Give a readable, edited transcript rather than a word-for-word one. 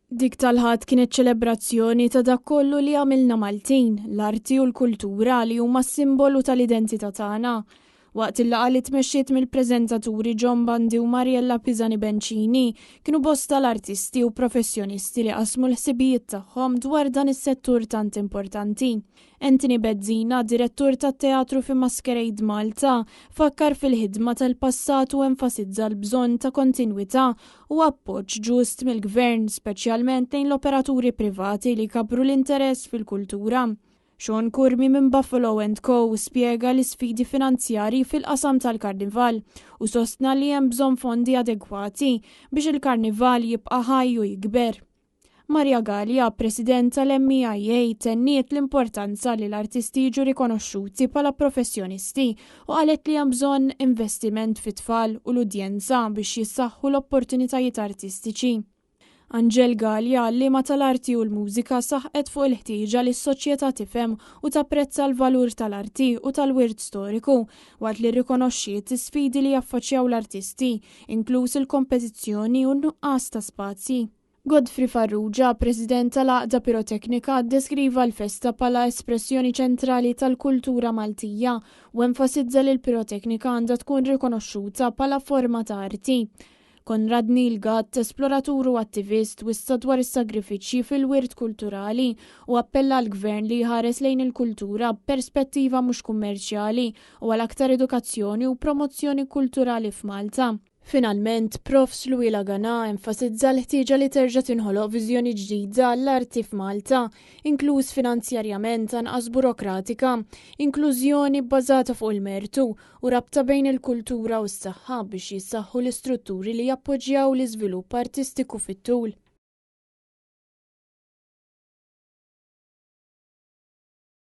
Dik tal-Ħadd kienet ċelebrazzjoni ta' dak kollu li għamilna Maltin, l-arti u l-kultura li huma s-simbolu tal-identità tagħna. Waqt il-laqgħa li tmexxiet mill-preżentaturi John Bundy u Mariella Pisani Bencini, kienu bosta l-artisti u professjonisti li qasmu l-ħsibijiet tagħhom dwar dan is-settur tant importanti. Anthony Bezzina, direttur tat-teatru fi Masquerade Malta, fakkar fil-ħidma tal-passat u enfasizza l-bżonn ta' kontinwità u appoġġ ġust mill-Gvern, speċjalment lejn l-operaturi privati li jkabbru l-interess fil-kultura. Sean Curmi minn Buffalo and Co spjega l-isfidi finanzjarji fil-qasam tal-Karnival u sostna li hemm bżonn fondi adegwati biex il-Karnival jibqa' ħaj u jikber. Maria Galea, President tal-MEIA, tenniet l-importanza li l-artisti jiġu rikonoxxuti bħala professjonisti u qalet li hemm bżonn investiment fit-tfal u l-udjenza biex jissaħħu l-opportunitajiet artistiċi. Angel Galea, għalliema tal-arti u l-mużika, saħqet fuq il-ħtieġa li s-soċjetà tifhem u tapprezza l-valur tal-arti u tal-wirt storiku, waqt li rrikonoxxiet is-sfidi li jaffaċċjaw l-artisti, inkluż il-kompetizzjoni u n-nuqqas ta' spazji. Godfrey Farrugia, President tal-Għaqda Piroteknika, ddeskriva l-festa bħala espressjoni ċentrali tal-kultura Maltija u enfasizza li l-piroteknika għandha tkun rikonoxxuta bħala forma ta' arti. Konrad Neil Gatt, esploratur u attivist, wissa dwar is-sagrifiċċji fil-wirt kulturali u appella għall-Gvern li jħares lejn il-kultura b'perspettiva mhux kummerċjali u għal aktar edukazzjoni u promozzjoni kulturali f'Malta. Finalment, Profs Louis Lagana enfasizza l-ħtieġa li terġa' tinħoloq viżjoni ġdida għall-arti f'Malta, inkluż finanzjarjament anqas burokratika, inklużjoni bbażata fuq il-mertu u rabta bejn il-kultura u s-saħħa biex jissaħħu l-istrutturi li jappoġġjaw l-iżvilupp artistiku fit-tul.